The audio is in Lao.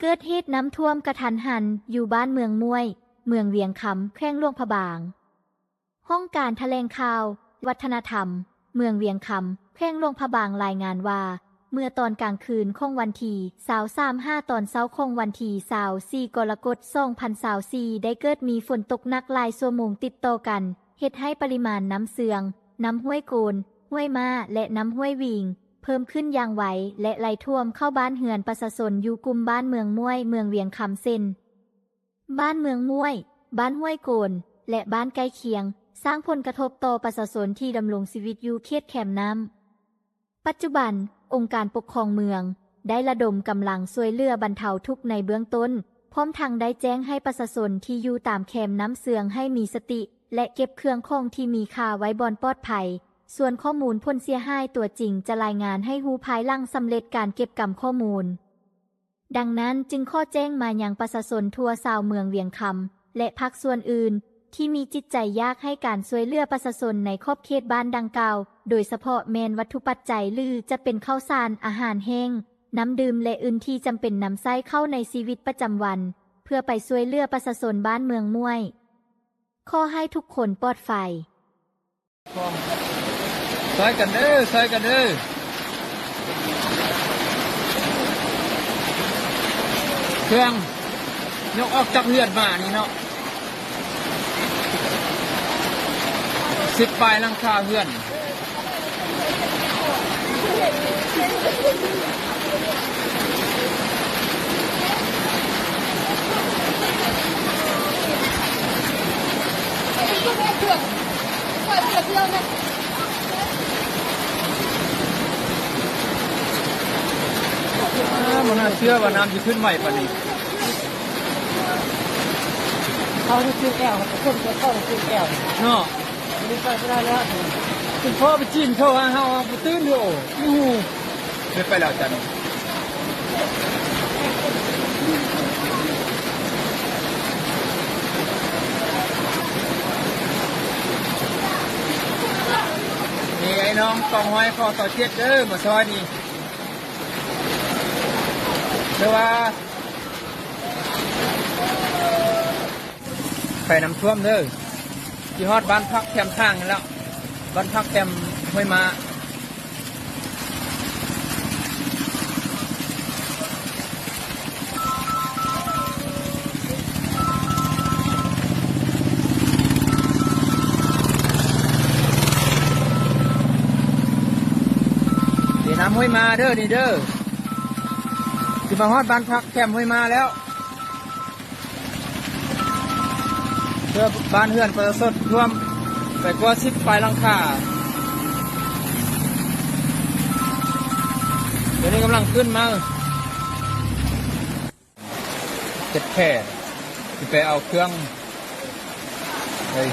ເກີດເຫດນ້ຳຖ້ວມກະທັນຫັນຢູ່ບ້ານເມືອງມ້ວຍ, ເມືອງວຽງຄຳ, ແຂວງຫຼວງພະບາງ. ຫ້ອງການຖະແຫຼງຂ່າວ ວັດທະນະທຳ ເມືອງວຽງຄຳ, ແຂວງຫຼວງພະບາງ ລາຍງານວ່າ ເມື່ອຕອນກາງຄືນຂອງວັນທີຊາວສາມ ຫາຕອນເຊົ້າຂອງວັນທີຊາວສີ່ ກໍລະກົດ ສອງພັນຊາວສີ່ ໄດ້ເກີດມີຝົນຕົກໜັກຫຼາຍຊົ່ວໂມງຕິດຕໍ່ກັນ, ເຮັດໃຫ້ປະລິມານນ້ຳເຊືອງ, ນ້ຳຫ້ວຍໂກນ, ຫ້ວຍມ້າ ແລະ ນ້ຳຫ້ວຍວິງ ເພີ່ມຂຶ້ນຢ່າງໄວ ແລະ ໄຫຼຖ້ວມເຂົ້າບ້ານເຮືອນປະຊາຊົນຢູ່ກຸ່ມບ້ານເມືອງມ້ວຍ, ເມືອງວຽງຄຳ ເຊັ່ນ ບ້ານເມືອງມ້ວຍ, ບ້ານຫ້ວຍໂກນ ແລະ ບ້ານໃກ້ຄຽງ, ສ້າງຜົນກະທົບຕໍ່ປະຊາຊົນທີ່ດຳລົງຊີວິດຢູ່ເຂດແຄມນ້ຳ. ປັດຈຸບັນ, ອົງການປົກຄອງເມືອງໄດ້ລະດົມກຳລັງຊ່ວຍເຫຼືອບັນເທົາທຸກໃນເບື້ອງຕົ້ນ, ພ້ອມທັງໄດ້ແຈ້ງໃຫ້ປະຊາຊົນທີ່ຢູ່ຕາມແຄມນ້ຳເຊືອງໃຫ້ມີສະຕິ ແລະ ເກັບເຄື່ອງຂອງທີ່ມີຄ່າໄວ້ບ່ອນປອດໄພ, ສ່ວນຂໍ້ມູນຜົນເສຍຫາຍຕົວຈິງຈະລາຍງານໃຫ້ຮູ້ພາຍຫຼັງສຳເລັດການເກັບກຳຂໍ້ມູນ. ດັ່ງນັ້ນຈຶ່ງຂໍແຈ້ງມາຍັງປະຊາຊົນທົ່ວຊາວເມືອງວຽງຄຳ ແລະ ພາກສ່ວນອື່ນ ທີ່ມີຈິດໃຈຢາກໃຫ້ການຊ່ວຍເຫຼືອປະຊາຊົນໃນຂອບເຂດບ້ານດັ່ງກ່າວ, ໂດຍສະເພາະແມ່ນວັດຖຸປັດໄຈ ຫຼື ຈະເປັນເຂົ້າສານ, ອາຫານແຫ້ງ, ນ້ຳດື່ມ ແລະ ອື່ນທີ່ຈຳເປັນນຳໃຊ້ເຂົ້າໃນຊີວິດປະຈຳວັນ, ເພື່ອໄປຊ່ວຍເຫຼືອປະຊາຊົນບ້ານເມືອງມ້ວຍ. ຂໍໃຫ້ທຸກຄົນປອດໄພ. ຊ່ອຍກັນເດີ ຊ່ອຍກັນເດີ ເຄື່ອງຍົກອອກຈາກເຮືອນມານີ້ເນາະ ສິບປາຍຫຼັງຄາເຮືອນ. ບໍ່ໜ້າເຊື່ອວ່ານ້ຳຊິຂຶ້ນໄວປານນີ້. ເຂົາຈະຕື່ນແອວ ຄົນເຂົາຈະຕື່ນແອວເນາະ. ບໍ່ໄດ້ໄປ ບໍ່ໄດ້ແລ້ວ ເປັນພໍ່ໄປຈີນເຂົາຫາເຮົາບໍ່ຕື່ນຢູ່. ໂອ້ ໄດ້ໄປແລ້ວຈັນ. ນີ້ໄອ້ນ້ອງກອງຮ້ອຍ ຂໍຊາວເຈັດເດີ ມາຊ່ອຍນີ້ ແຕ່ວ່າ ໄປນ້ຳຖ້ວມເດີ ຊິຮອດບ້ານພັກແຄມທາງນີ້ແລ້ວ ບ້ານພັກແຄມຫ້ວຍມ້າ. ນີ້ນ້ຳຫ້ວຍມ້າເດີ ນີ້ເດີ ຊິມາຮອດບ້ານພັກແຄມຫ້ວຍມ້າແລ້ວ. ເພື່ອບ້ານເຮືອນປະຊາຊົນຖ້ວມໄປກວ່າສິບປາຍຫຼັງຄາ. ດຽວນີ້ກຳລັງຂຶ້ນມາເຮັດແພ ຊິໄປເອົາເຄື່ອງ ເອີຍ